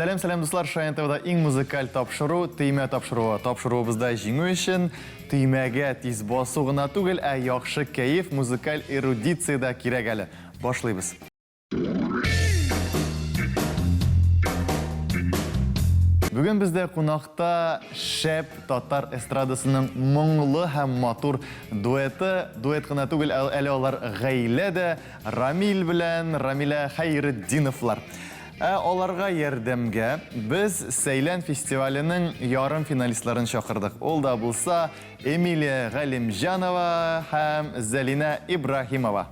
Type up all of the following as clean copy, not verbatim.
Сәлам, сәлам, дуслар! Шаян ТВда иң музыкаль тапшыру, төймә тапшыруы. Тапшыруыбызда җиңү өчен төймәгә тиз басу гына түгел, ә яхшы кәеф, музыкаль эрудиция дә кирәк әле. Башлыйбыз. Бүген бездә кунакта шәп татар эстрадасының моңлы һәм матур дуэты. Дуэт кына түгел, әле алар гаилә дә, Рамил белән Рамилә Хәйретдиновлар. Ә аларга ярдәмгә без Сәйлән фестиваленең ярым финалистларын чакырдык. Ул да булса Эмилия Галимҗанова һәм Зәлинә Ибраһимова.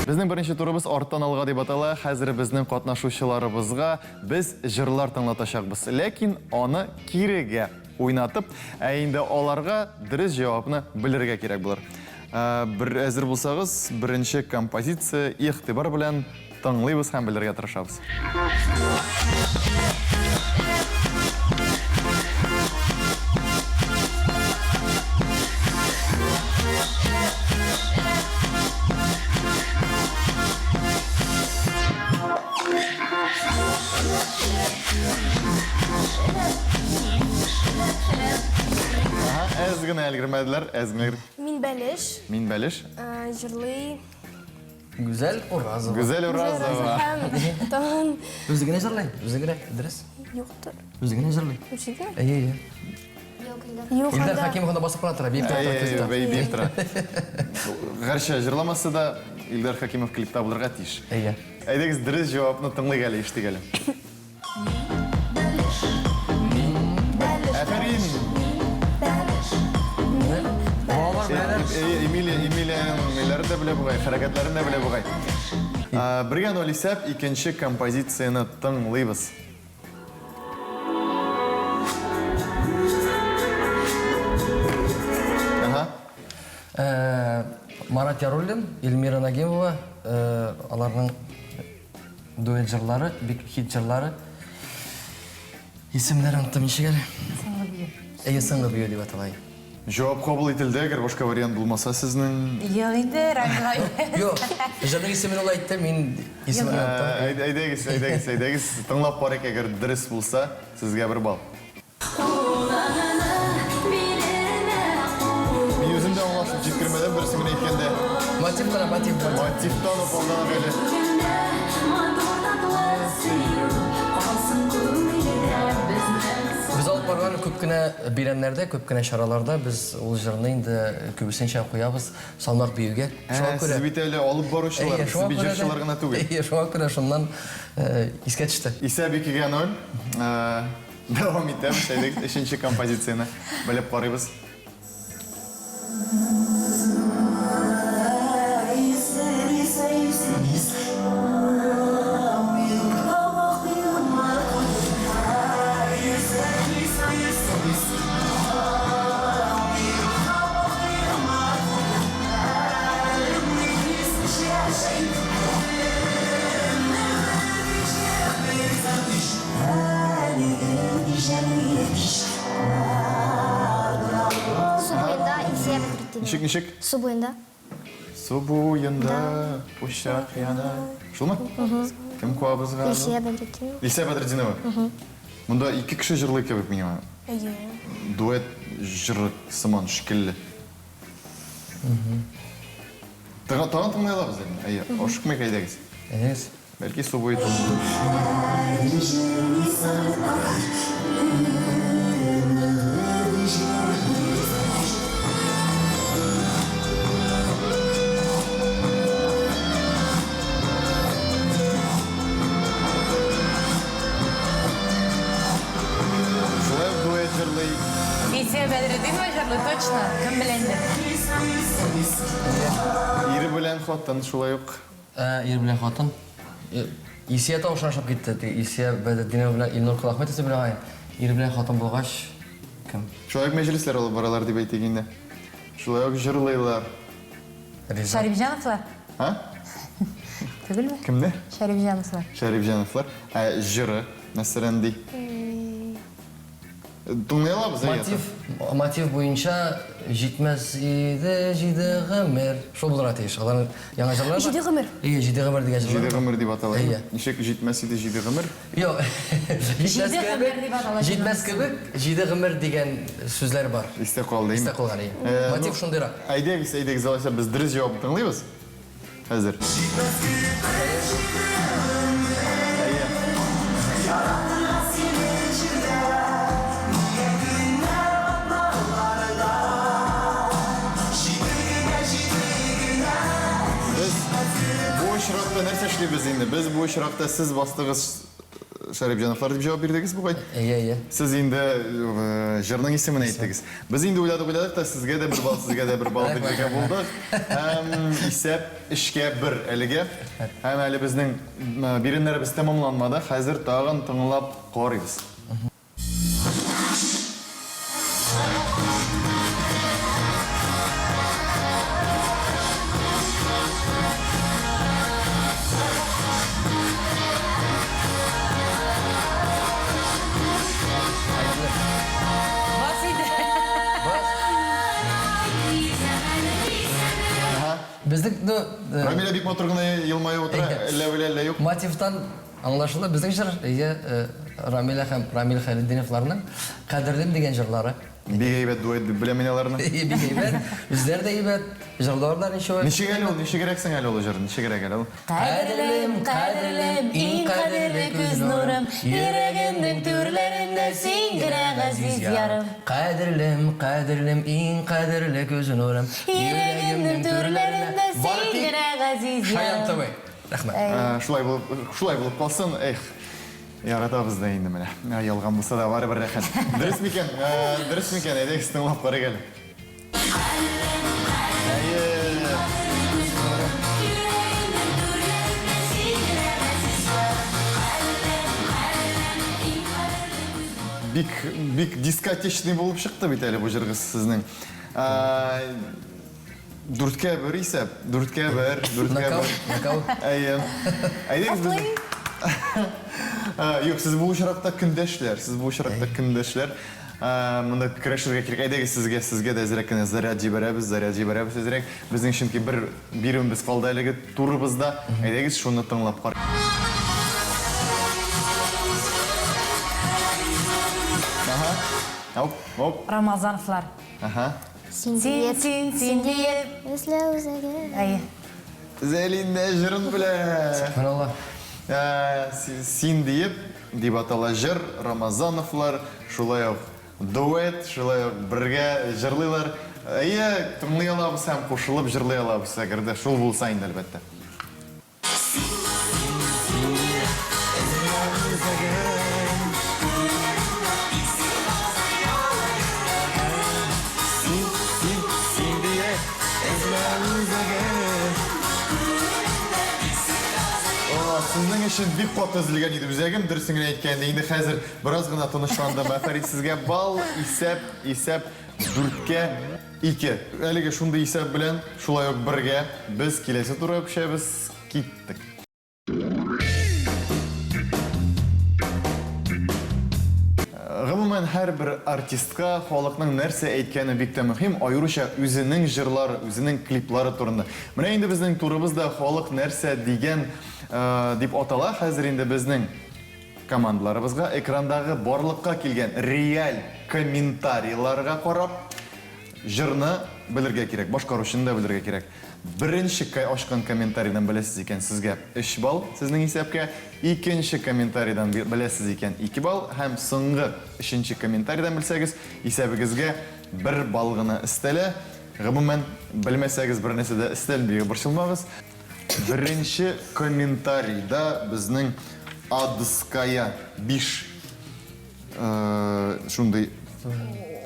Безнең беренче турыбыз арттан алга дип атала. Хәзер безнең катнашучыларыбызга без җырлар тыңлатачакбыз. Ләкин аны кирегә уйнатып, ә инде аларга дөрес җавапны белергә кирәк булыр. Ә, бер әзер булсагыз, беренче композиция игътибар белән тыңлыйбыз һәм белергә тырышабыз. Ага, әз генә өлгермәделәр, әз генә. Мин бәлеш. Мин бәлеш. Җырлый. Гүзәл Уразова. Гүзәл Уразова. Һәм тагын Үзе генә җырлый, үзе генә, дөрес. Юктыр. Үзе генә җырлый. Үзе генә? Әйе, әйе. Юк, Илдар анда. Хәкимов анда басып кына тора, биеп тора Әйе, клипта. биеп тора. Гәрчә җырламаса да, Илдар Хәкимов клипта булырга тиеш. Әйе. Әйдәгез, дөрес җавапны тыңлыйк әле, ишетик әле. Афәрин! Балалар беләләр. Эмилия, Эмилиянең ниләрен дә белә бугай, хәрәкәтләрен дә белә бугай. Бергә ноль исәп, икенче композицияне тыңлыйбыз. Ага. Марат Яруллин, Эльмира Нагимова, аларның Дуэт җырлары, бик хит җырлары. Исемнәрен оныттым, ничек әле? Соңгы бию. Әйе, Соңгы бию дип атала. Җавап кабул ителде, әгәр башка вариант булмаса сезнең. Юк инде, Рамил абый. Юк, җырның исемен ул әйтте, мин исемен оныттым. Әйдәгез, әйдәгез, әйдәгез, тыңлап карыйк, әгәр дөрес булса, сезгә бер балл. Мин үзем дә аңлашып җиткермәдем, дөресен генә әйткәндә. Мотив кына, мотив, мотив. Мотивтан ук алданып әле. Без алып барган күп кенә бәйрәмнәрдә, күп кенә чараларда без ул җырны инде күбесенчә куябыз салмак биюгә. Шуңа Ә, күрә сез бит әле алып баручылар, Әйе, сез шуңа бит күрә дә- җырчылар гына түгел. Әйе, шуңа күрә шуннан искә төште. Исәп икегә ноль. Дәвам итәбез, әйдәгез, өченче композицияне белеп карыйбыз. Су буенда Илсөя Бәдретдинова. Ничек, ничек? Су буенда. Су буенда учак яна. Шулмы? Кем куабызга? Илсөя Бәдретдинова. Илсөя Бәдретдинова. Монда ике кеше җырлый кебек миңа. Әйе. Дуэт җыры сыман шикелле. Тагын тагын тыңлый алабыз әле. Әйе, ашыкмыйк, әйдәгез. Әйдәгез. Бәлки су буе Шулай ук дуэт җырлый. Илсөя Бәдретдинова җырлый, точно. Кем белә инде. Ире белән хатын шулай ук. Ә, ир белән хатын. Илсөя тавышына ошап китте. Теге Илсөя Бәдретдинова белән Илнур Колахметов дип беләм. Ир белән хатын булгач, кем? Шулай ук мәҗлесләр алып баралар дип әйтик инде. Шулай ук җырлыйлар. Риза. Шәрипҗановлар? А? Түгелме? Кемнәр? Шәрипҗановлар. Шәрипҗановлар. Ә җыры, мәсәлән, ди. Тыңлый алабыз, әйе. Мотив, мотив буенча җитмәс иде җиде гомер. Шул булырга тиеш. Аларның яңа җырлары бар. Җиде гомер. Әйе, җиде гомер дигән җырлар. Җиде гомер дип атала. Әйе. Ничек җитмәс иде җиде гомер? Юк. Җитмәс Җиде гомер кебек, дип атала җитмәс кебек, җиде гомер дигән сүзләр бар. Истә калды, Истә калган, әйе. Мотив шундыйрак. Әйдәгез, әйдәгез, алайса без дөрес җавапны тыңлыйбыз. Хәзер. Әйе. Без бу очракта нәрсә эшлибез инде? Без бу очракта сез бастыгыз Шәрипҗановлар дип җавап бирдегез бугай. Әйе, әйе. Сез инде э, җырның исемен әйттегез. Без инде уйладык, уйладык та сезгә дә бер балл, сезгә дә бер балл бирергә булдык. Һәм исәп өчкә бер әлегә. Һәм әле безнең биремнәребез тәмамланмады. Хәзер тагын тыңлап карыйбыз. Бас иде. Бас. Безнең, ну, э, Рамилә бик матур гына елмаеп утыра, әллә белә, әллә юк. Мотивтан аңлашыла, безнең җыр, әйе, э, Рамилә һәм Рамил Хәйретдиновларның Кадерлем дигән җырлары. Бик әйбәт дуэт дип беләм мин аларны. Бик әйбәт, үзләре дә әйбәт, җырлаулар да ничего. Ничек әле ул, ничегрәк соң әле ул җыр, ничегрәк әле ул? Кадерлем, кадерлем, иң кадерле күз нурым, йөрәгемнең түрләрендә син генә газиз ярым. Кадерлем, кадерлем, иң кадерле күз нурым, Йөрәгемнең түрләрендә син генә газиз Шаян ярым. ТВ. Рәхмәт. Э, Шулай булып, шулай булып калсын. Эх, яратабыз да инде менә. Ә, Ялган булса да барыбер рәхәт. Дөрес микән? Э, Дөрес микән? Әйдәгез тыңлап карыйк әле. Әйе. Бик, бик дискотечный булып чыкты бит әле бу җырыгыз сезнең. Ә, Дүрткә бер исәп, дүрткә бер, дүрткә Нокаут, бер. нокаут. Әйе. Әйдәгез без. Юк, сез бу очракта көндәшләр, сез бу очракта көндәшләр. Монда көрәшергә кирәк. Әйдәгез сезгә, сезгә дә әзрәк кенә заряд җибәрәбез, заряд җибәрәбез әзрәк. Безнең чөнки бер биремебез калды әлеге турыбызда. Әйдәгез шуны тыңлап карыйк. Ага. Оп, оп. Рамазановлар. Ага. Син Син, диеп, син, син диеп. Эзлә үзәге. Әйе. Зәлинә җырын белә. Сөбханалла. Ә, Син диеп, дип атала җыр, Рамазановлар, шулай ук дуэт, шулай ук бергә җырлыйлар. Әйе, тыңлый алабыз һәм кушылып җырлый алабыз, әгәр дә шул булса инде, әлбәттә. Син, син, син диеп, эзлә үзәген. О, сезнең өчен бик каты өзелгән иде үзәгем, дөресен генә әйткәндә. Инде хәзер бераз гына тынычландым. Афәрин сезгә балл, исәп, исәп дүрткә ике. Әлеге шундый исәп белән шулай ук бергә без киләсе турга күчәбез. Киттек. Гомумән, һәрбер артистка халыкның нәрсә әйткәне бик тә мөһим, аеруча үзенең җырлары, үзенең клиплары турында. Менә инде безнең турыбыз да Халык нәрсә дигән дип атала. Хәзер инде безнең командаларыбызга экрандагы барлыкка килгән реаль комментарийларга карап, җырны белергә кирәк, башкаручыны да белергә кирәк. Беренче ачкан комментарийдан беләсез икән, сезгә 3 балл сезнең исәпкә, икенче комментарийдан беләсез икән 2 балл һәм соңгы өченче комментарийдан белсәгез, исәбегезгә 1 балл гына өстәлә. Гомумән, белмәсәгез бер нәрсә дә өстәлми, борчылмагыз. Беренче комментарийда безнең Адская 5 шундый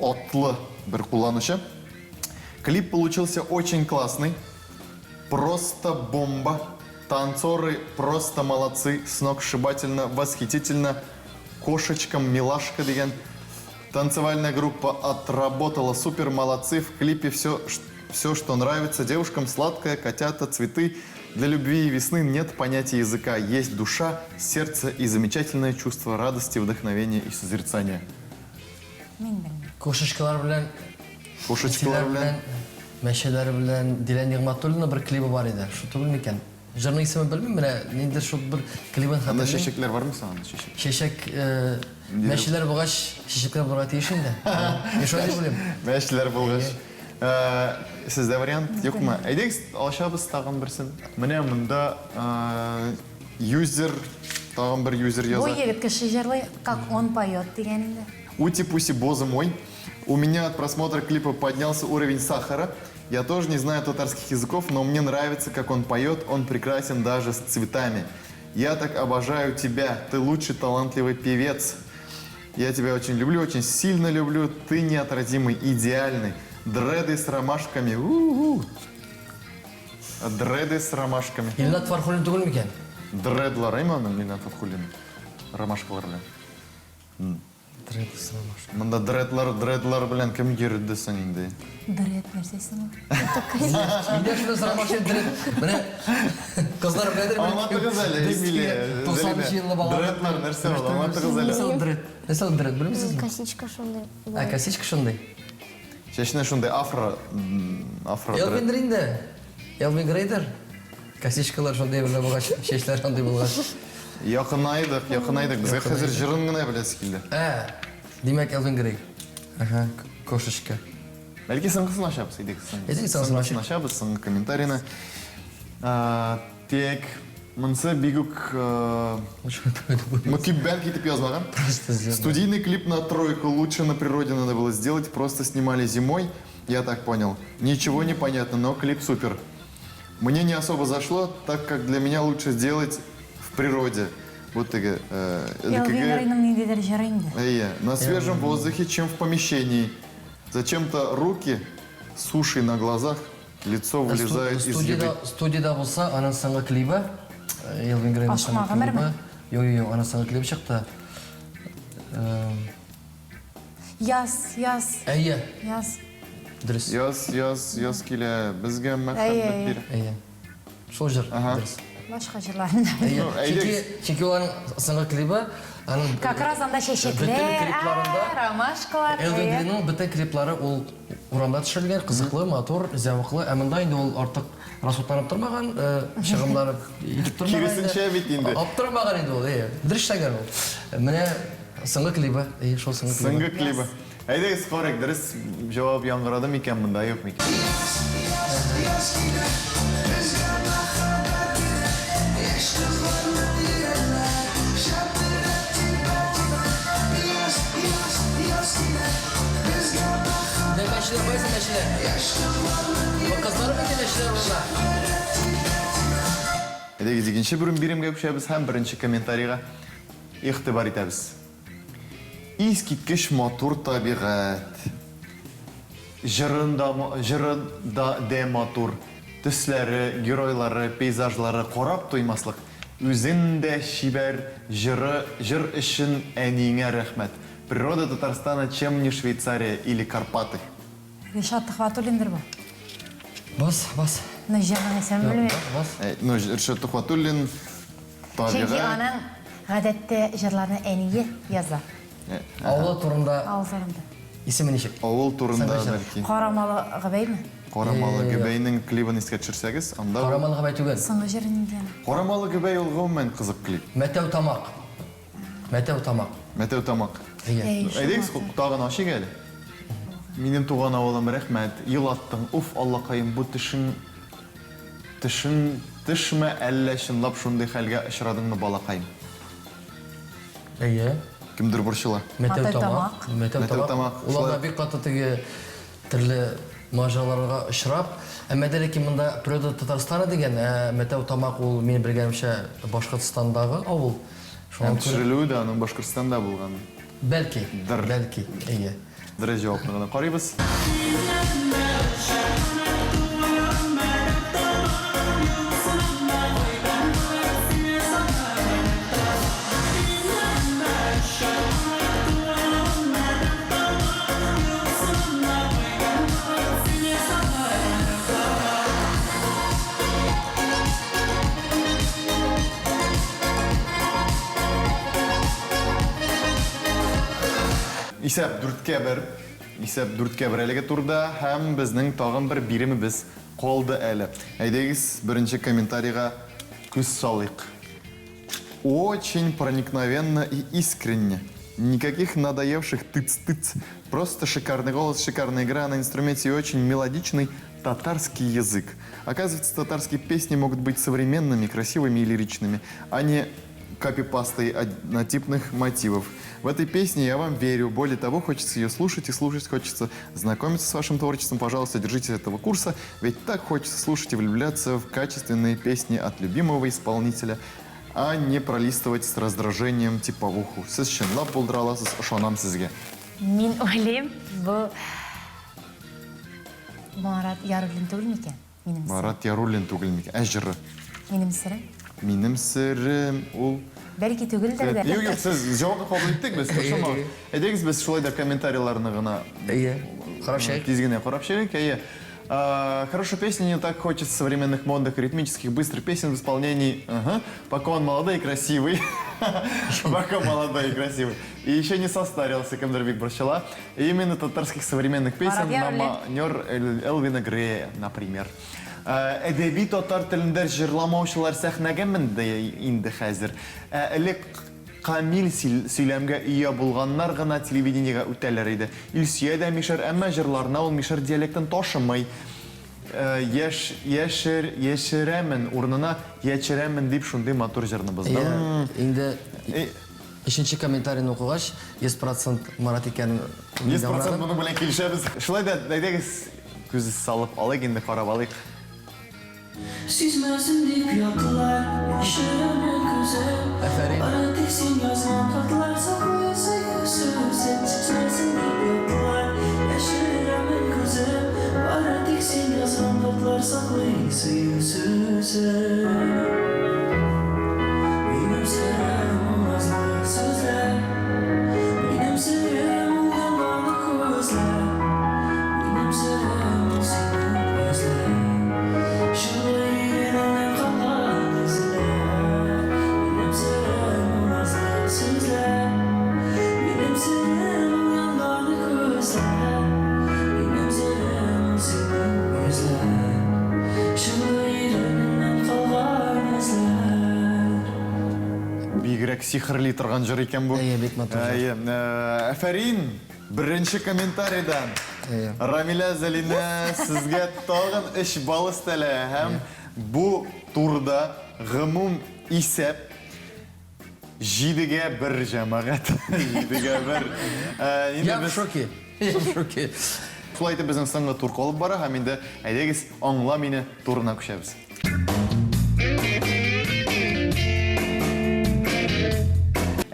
атлы бер кулланучы. Клип получился очень классный, просто бомба. Танцоры просто молодцы, сногсшибательно, восхитительно. Кошечкам милашка дигән. Танцевальная группа отработала супер, молодцы. В клипе все, все, что нравится девушкам, сладкое, котята, цветы. Для любви и весны нет понятия языка. Есть душа, сердце и замечательное чувство радости, вдохновения и созерцания. Мин белмим. Кошечкалар белән Кошечкалар белән. Мәчеләр белән Дилә Нигъмәтуллина бер клибы бар иде. Шул түгел микән? Җырның исемен белмим, менә ниндидер шул бер клибын Анда хәтерлим. чәчәкләр бармы соң анда чәчәк? Чәчәк, мәчеләр булгач, чәчәкләр булырга тиеш инде. Мин шулай дип уйлыйм. Мәчеләр булгач. Сездә вариант юкмы? Әйдәгез, ачабыз тагын берсен. Менә монда юзер, тагын бер юзер Бу яза. егет кеше җырлый, как он поет дигән инде. Ути-пуси, бозы мой. У меня от просмотра клипа поднялся уровень сахара. Я тоже не знаю татарских языков, но мне нравится, как он поет. Он прекрасен даже с цветами. Я так обожаю тебя. Ты лучший талантливый певец. Я тебя очень люблю, очень сильно люблю. Ты неотразимый, идеальный. Дреды с ромашками. У-у-у. Дреды с ромашками. Илнат Фархуллин түгел микән? Дредлар, әйме аның Илнат Фатхуллин? Ромашкалар белән. Дреды с ромашками. Монда дредлар, дредлар белән кем йөрде соң инде? Дред нәрсәсе ул? Миндә шуны сорамакчы дред. Менә кызлар беләдер. Аңлатыгыз әле, Эмилия. 90 еллы бала. Дредлар нәрсә ул? Аңлатыгыз әле. Нәрсә ул дред? Нәрсә ул дред, белмисезме? Косичка шундый. Ә, косичка шундый. Чәченә шундый афро, афро дред. Элвин инде. Элвин Грейдер. Косичкалар шундый белән булгач, чәчләр шундый булгач. Якынайдык, якынайдык. Безгә хәзер җырын гына беләсе килде. Ә, димәк, Элвин Грей. Ага, кошечка. Бәлки соңгысын ачабыз, әйдәгез. Әйдәгез, соңгысын Соңгысын ачабыз, соңгы комментарийны. Тек монысы бик үк мөкиббән китеп язмаган. Просто сделано. Студийный клип на тройку лучше на природе надо было сделать, просто снимали зимой, я так понял. Ничего не понятно, но клип супер. Мне не особо зашло, так как для меня лучше сделать в природе. Вот теге, Элвин элеккеге- Грейның ниндидер җыры инде. Әйе, на свежем воздухе, чем в помещении. Зачем-то руки, суши на глазах, лицо вылезает из еды. Студияда булса, аның соңгы клибы, Элвин Грейның Ашма соңгы гомерме? клибы. Юк, юк, юк, аның соңгы клибы чыкты. Яз, яз, Әйе, яз. дөрес. Яз, яз, яз килә, безгә Әйе, мәхәббәт әйе. бирә. Әйе. Шул җыр, Ага. дөрес. Башка җырларны да. Әйе. Ну, әйдәгез. Чөнки, чөнки уларның соңгы клибы, аның Как раз анда Бөтен чәчәкләр, клипларында ромашкалар. Элвин әйе. Грейның бөтен клиплары ул урамда төшерелгән, кызыклы, матур, зәвыклы. Ә монда инде ул артык расходланып тормаган, чыгымнары итеп тормаган. Киресенчә бит инде. Аптырмаган инде ул, әйе. Дөрес эшләгән ул. Менә соңгы клибы, әйе, шул соңгы клибы. Соңгы клибы. Әйдәгез, карыйк, дөрес җавап яңгырады микән монда, юк микән? Дә мәчеләр, кайсы мәчеләр? Бу кызлар бит мәчеләр монда. Әйдәгез, икенче бер биремгә күчәбез һәм беренче комментарийга игътибар итәбез. Искиткеч матур табигать. Җырын да, җырын да дә матур. Төсләре, геройлары, пейзажлары карап туймаслык. Үзен дә чибәр, җыры, җыр өчен әниеңә рәхмәт. Природа Татарстана чем не Швейцария или Карпаты? Ришат Төхвәтуллиндыр бу. Бас, бас. Ну, җырның исемен белмим. Бас. Ну, Ришат Тухватуллин Чөнки табигать. аның гадәттә җырларны әние яза. Авылы турында Авыл турында. исеме ничек? Авыл турында Сәнгать җыры. бәлки. Карамалы Габәйме? Карамалы Гөбәйнең клибын искә төшерсәгез, анда ул- Карамалы Гөбәй түгел. Соңгы җыры нинди аның? Карамалы Гөбәй ул гомумән кызык клип. Мәтәү тамак. Мәтәү тамак. Мәтәү тамак. Әйе. Әй, шул Әйдәгез, матур. тагын ачыйк әле. Минем туган авылым, рәхмәт. Елаттың. Уф, Аллакаем, бу төшең төшең төшмә әллә чынлап шундый хәлгә очрадыңмы, балакаем? Әйе. Кемдер борчыла. Мәтәү Мәтәү тамак. тамак. Мәтәү Мәтәү тамак. тамак. Ул анда Шулай. бик каты теге төрле маҗараларга очрап, әмма дә ләкин монда Природа Татарстана дигән, ә Мәтәү тамак ул мин белгәнемчә Башкортстандагы авыл. Шуңа Һәм күрә төшерелүе дә аның Башкортстанда булган. бәлки, Дыр. бәлки, әйе. Дөрес җавапны гына карыйбыз. Исәп дүрткә бер. Исәп дүрткә бер әлеге турда һәм безнең тагын бер биремебез калды әле. Әйдәгез, беренче комментарийга күз салыйк. Очень проникновенно и искренне. Никаких надоевших тыц-тыц. Просто шикарный голос, шикарная игра на инструменте и очень мелодичный татарский язык. Оказывается, татарские песни могут быть современными, красивыми и лиричными, а не копипастой однотипных мотивов. В этой песне я вам верю. Более того, хочется ее слушать и слушать, хочется знакомиться с вашим творчеством. Пожалуйста, держитесь этого курса, ведь так хочется слушать и влюбляться в качественные песни от любимого исполнителя, а не пролистывать с раздражением типовуху. Сез чынлап булдыра аласыз, ышанам сезгә. Мин уйлыйм, бу Марат Яруллин түгел микән? Минем серем. Марат Яруллин түгел микән? Ә җыры? Минем серем. Минем серем ул. Бәлки түгелдер дә. Юк, юк, сез җавапны кабул иттек без, борчылмагыз. Әйдәгез, без шулай да комментарийларны гына Әйе. Карап чыгыйк. Тиз генә карап чыгыйк, әйе. Хорошую песню не так хочется современных модных, ритмических, быстрых песен в исполнении. Ага. Пока он молодой и красивый. Пока молодой и красивый. И еще не состарился, кемдер бик борчыла. И именно татарских современных песен на манер Элвина Грея, например. Әдәби татар телендә җырламаучылар сәхнәгә менде инде хәзер. Ә элек камил сөйләмгә ия булганнар гына телевидениегә үтәләр иде. Илсөя дә мишәр, әмма җырларына ул мишәр диалектын ташымый. Яшь, яшер, яшерәмен урынына ячерәмен дип шундый матур җырны бозды. Иә, инде өченче комментарийны укыгач, 100 процент Марат икәнен 100 процент моның белән килешәбез. Шулай да, әйдәгез, күз салып алыйк инде, карап алыйк. Сизмәсен дип ятлар, яшерәмен күзем. Афәрин. Бары тик син язган хатлар саклый сөю сүзен. Сизмәсен дип ятлар, яшерәмен күзем. Бары тик син язган хатлар саклый сөю сүзен. Минем серем ул назлы сүзләр. Минем серем ул янган күзләр. Минем серем ул синең йөзләр. Шулай иренеңнән калган эзләр. Минем серем ул назлы сүзләр. Минем серем ул янган күзләр. Минем серем ул синең йөзләр. Шулай иренеңнән калган эзләр. Бигрәк сихерли торган җыр икән бу. Әйе, бик матур җыр. Әйе. Афәрин! Беренче комментарийдан. Әйе. Рамилә Зәлинә сезгә тагын 3 балл өстәлә һәм бу турда гомум исәп 7-гә 1 җәмәгать. 7-гә 1. Я в шоке. Я в шоке. Шулай итеп безнең соңгы тур калып бара һәм инде әйдәгез аңла мине турына күчәбез.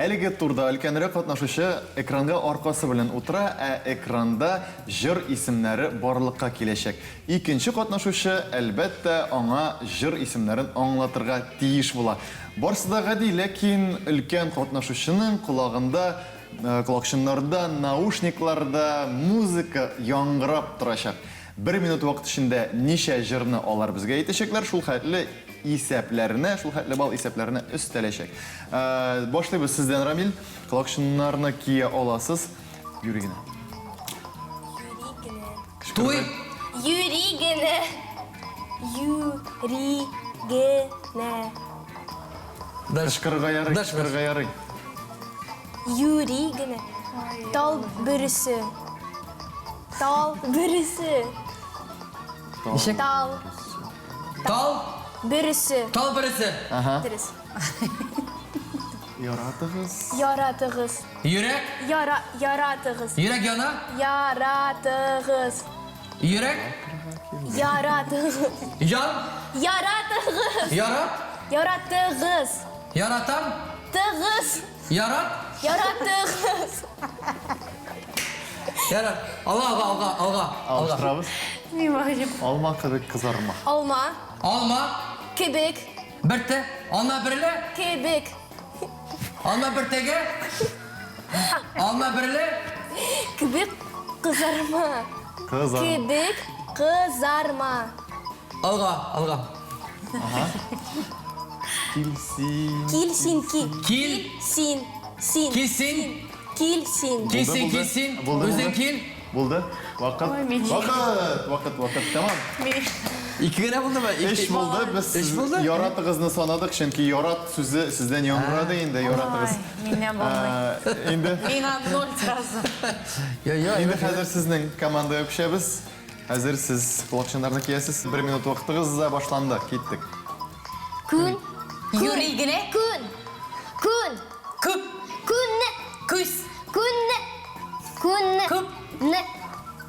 Әлеге турда өлкәнрәк катнашучы экранга аркасы белән утыра, ә экранда җыр исемнәре барлыкка киләчәк. Икенче катнашучы, әлбәттә, аңа җыр исемнәрен аңлатырга тиеш була. Барсы да гади, ләкин өлкән катнашучының колагында, колакчыннарда, наушникларда музыка яңгырап торачак. Бер минут вакыт эчендә ничә җырны алар безгә әйтәчәкләр, шул хәтле исәпләренә, шул хәтле балл исәпләренә өстәләчәк. Башлыйбыз сездән, Рамил. Колакчыннарны кия аласыз. Юри генә. Юри генә. Туй! Юри генә. Юри генә. Дальше. Кычкырырга ярый, Дальше, кычкырырга ярый. Юри генә. Тал бөресе. Тал бөресе. Ничек? Тал Тал? бөресе. Тал бересе. Дөрес. Яратыгыз. Яратыгыз. Йөрәк? Яра яратыгыз. Йөрәк яна? Яратыгыз. Йөрәк? Яратыгыз. Ян? Яратыгыз. Ярат? Яратыгыз. Яратам? Тыгыз. Ярат? Яратыгыз. Ярат. Алга, алга, алга, алга. Алга. Алыштырабыз. Алма кебек кызарма. Алма. Алма. Кебек. Берте. Алма берле. Кебек. Алма бертеге. Алма берле. Кебек кызарма. Кызарма. Кебек кызарма. Алга, алга. Кил син. Кил син ки. Кил. Син. Син. Кил син. Кил син. Кил син, кил син. Булды, Үзең булды. кил. Булды. Вакыт. Вакыт, вакыт, вакыт. Тәмам. Ике генә булдымы? Өч булды. Без Өч булды? яратыгызны санадык, чөнки ярат сүзе сездән яңгырады инде, яратыгыз. Миннән булмый. Ә, Инде Миңа ноль сразу. Йо, йо, инде хәзер сезнең командага күчәбез. Хәзер сез колакчыннарны киясез. Бер минут вакытыгыз да башланды. Киттек. Күн. Юри генә. Күн. Күн. Күп. Күн. Күз. Күн. Күн. Күп. Н.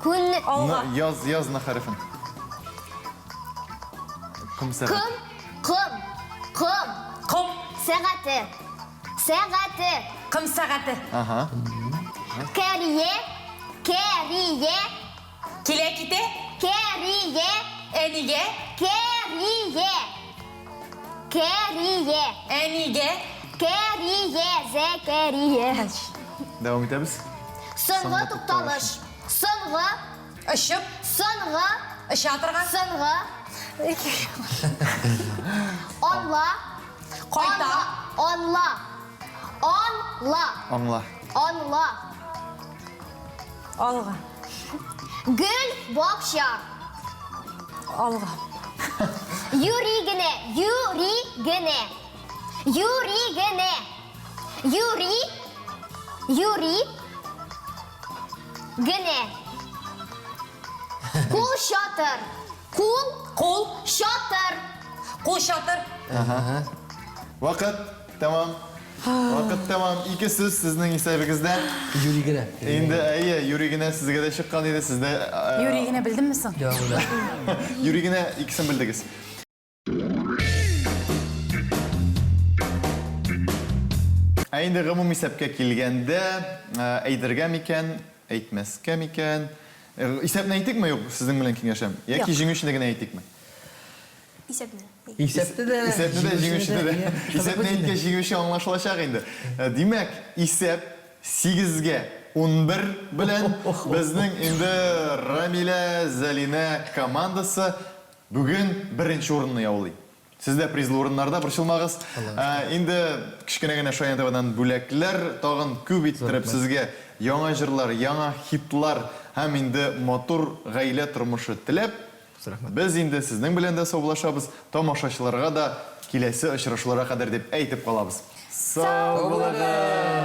Күн. Алга. Н, яз, яз на хәрефен. Ком сәгать. Ком. Ком. Ком. Ком. Сәгате. Сәгате. Ком сәгате. Ага. Кәрие. Кәрие. Килә китә. Кәрие. Әнигә. Кәрие. Кәрие. Әнигә. Кәрие. Зәкәрие. Дәвам итәбез. Соңгы тукталыш. Соңгы. Очып. Соңгы. Оча торган. Соңгы. Анла. Кайта. Анла. Анла. Аңла. Анла. Алга. Гөл бакча. Алга. Юри генә. Юри генә. Юри генә. Юри. Юри. Генә. Кул чатыр. Кул Кул. чатыр. Кул чатыр. Вакыт тәмам. Вакыт тәмам. Ике сүз сезнең исәбегездә. Юри генә. Инде әйе, Юри генә сезгә дә чыккан иде, сездә Юри генә белдеңме соң? Йо, беләм. Юри генә икесен белдегез. Ә инде гомум исәпкә килгәндә, әйтергә микән, әйтмәскә микән? Исәпне әйтикме, юк, сезнең белән киңәшәм. Яки җиңүчене генә әйтикме? Исәпне. Исәпне дә, Исәпне дә, җиңүчене дә. Исәпне әйткәч, җиңүче аңлашылачак инде. Димәк, исәп 8-гә 11 белән безнең инде Рамилә, Зәлинә командасы бүген беренче урынны яулый. Сез дә призлы урыннарда, борчылмагыз. Инде кечкенә генә Шаян ТВдан бүләкләр, тагын күп иттереп сезгә яңа җырлар, яңа хитлар һәм инде матур гаилә тормышы теләп, без инде сезнең белән дә саубуллашабыз, тамашачыларга да киләсе очрашуларга кадәр дип әйтеп калабыз. Сау булыгыз!